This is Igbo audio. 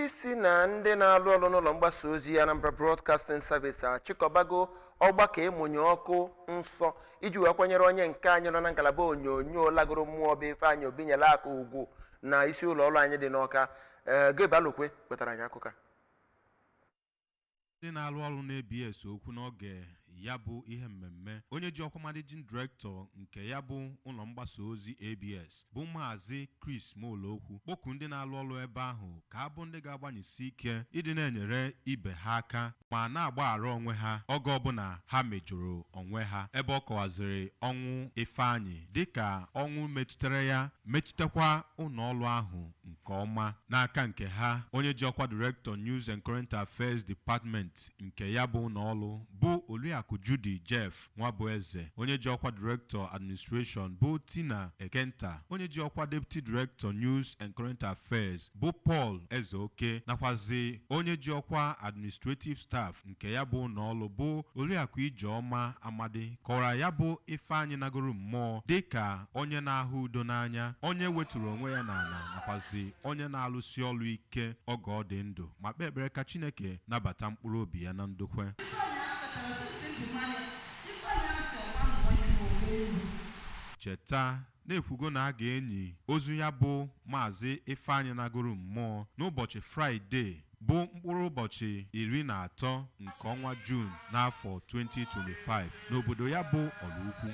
Isi na ndị na-alụ ọrụ n'ụlọ mgbasa ozi Anambra Broadcasting Service achịkọbago ọgbakọ ịmụnye ọkụ nsọ iji wee kwanyere onye nke anyị nọ na ngalaba onyonyo lagoro mmụọ bụ Ifeanyị Obinyere Akụ ugwu na isi ụlọ ọrụ anyị dị n'Ọka. Ee, Gabe Alokwe wetara anyị akụkọ a. Ndị na-arụ ọrụ na-ABS okwu n'oge ya bụ ihe mmemme, onye ji ọkwa managing director nke ya bụ ụlọ mgbasa ozi ABS, bụ Maazị Chris Molokwu, kpọku ndị na-arụ ọrụ ebe ahụ ka ha bụ ndị ga-agbanyesi ike ịdị na-enyere ibe ha aka ma na-agbaghara onwe ha oge ọbụla ha mejọrọ onwe ha, ebe ọ kọwaziri ọnwụ Ifeanyị dịka ọnwụ metụtara ya metụtakwa ụlọ ọrụ ahụ nke ọma. N'aka nke ha, onye ji ọkwa director, News and Current Affairs Department nke ya bụ ụlọ ọrụ, bụ Oriakụ Judy Jeff Nwabueze, onye ji ọkwa director, Administration, bụ Tina Ekenta, onye ji ọkwa deputy director, News and Current Affairs, bụ Paul Ezeoke, nakwazi onye ji ọkwa administrative staff nke ya bụ ụlọ ọrụ, bụ Oriakụ Ijeọma Amadi, kọwara ya bụ Ifeanyị nagoro mmụọ dịka onye na-ahụ udo n'anya, onye weturu onwe ya n'ala, nakwazi onye na-alụsi ọrụ ike oge ọ dị ndụ, ma kpee ekpere ka Chineke nabata mkpụrụ obi ya na ndokwe. Ifeanyị akatara sisi nji mara Ifeanyị afọ amụọ ya n'ụgbọelu. Cheta na-ekwugo na a ga-enyi ozu ya bụ Maazị Ifeanyị nagoro mmụọ n'ụbọchị Fraịde, bụ mkpụrụ ụbọchị 13 nke ọnwa Juun n'afọ 2025 n'obodo ya bụ Ọraukwu.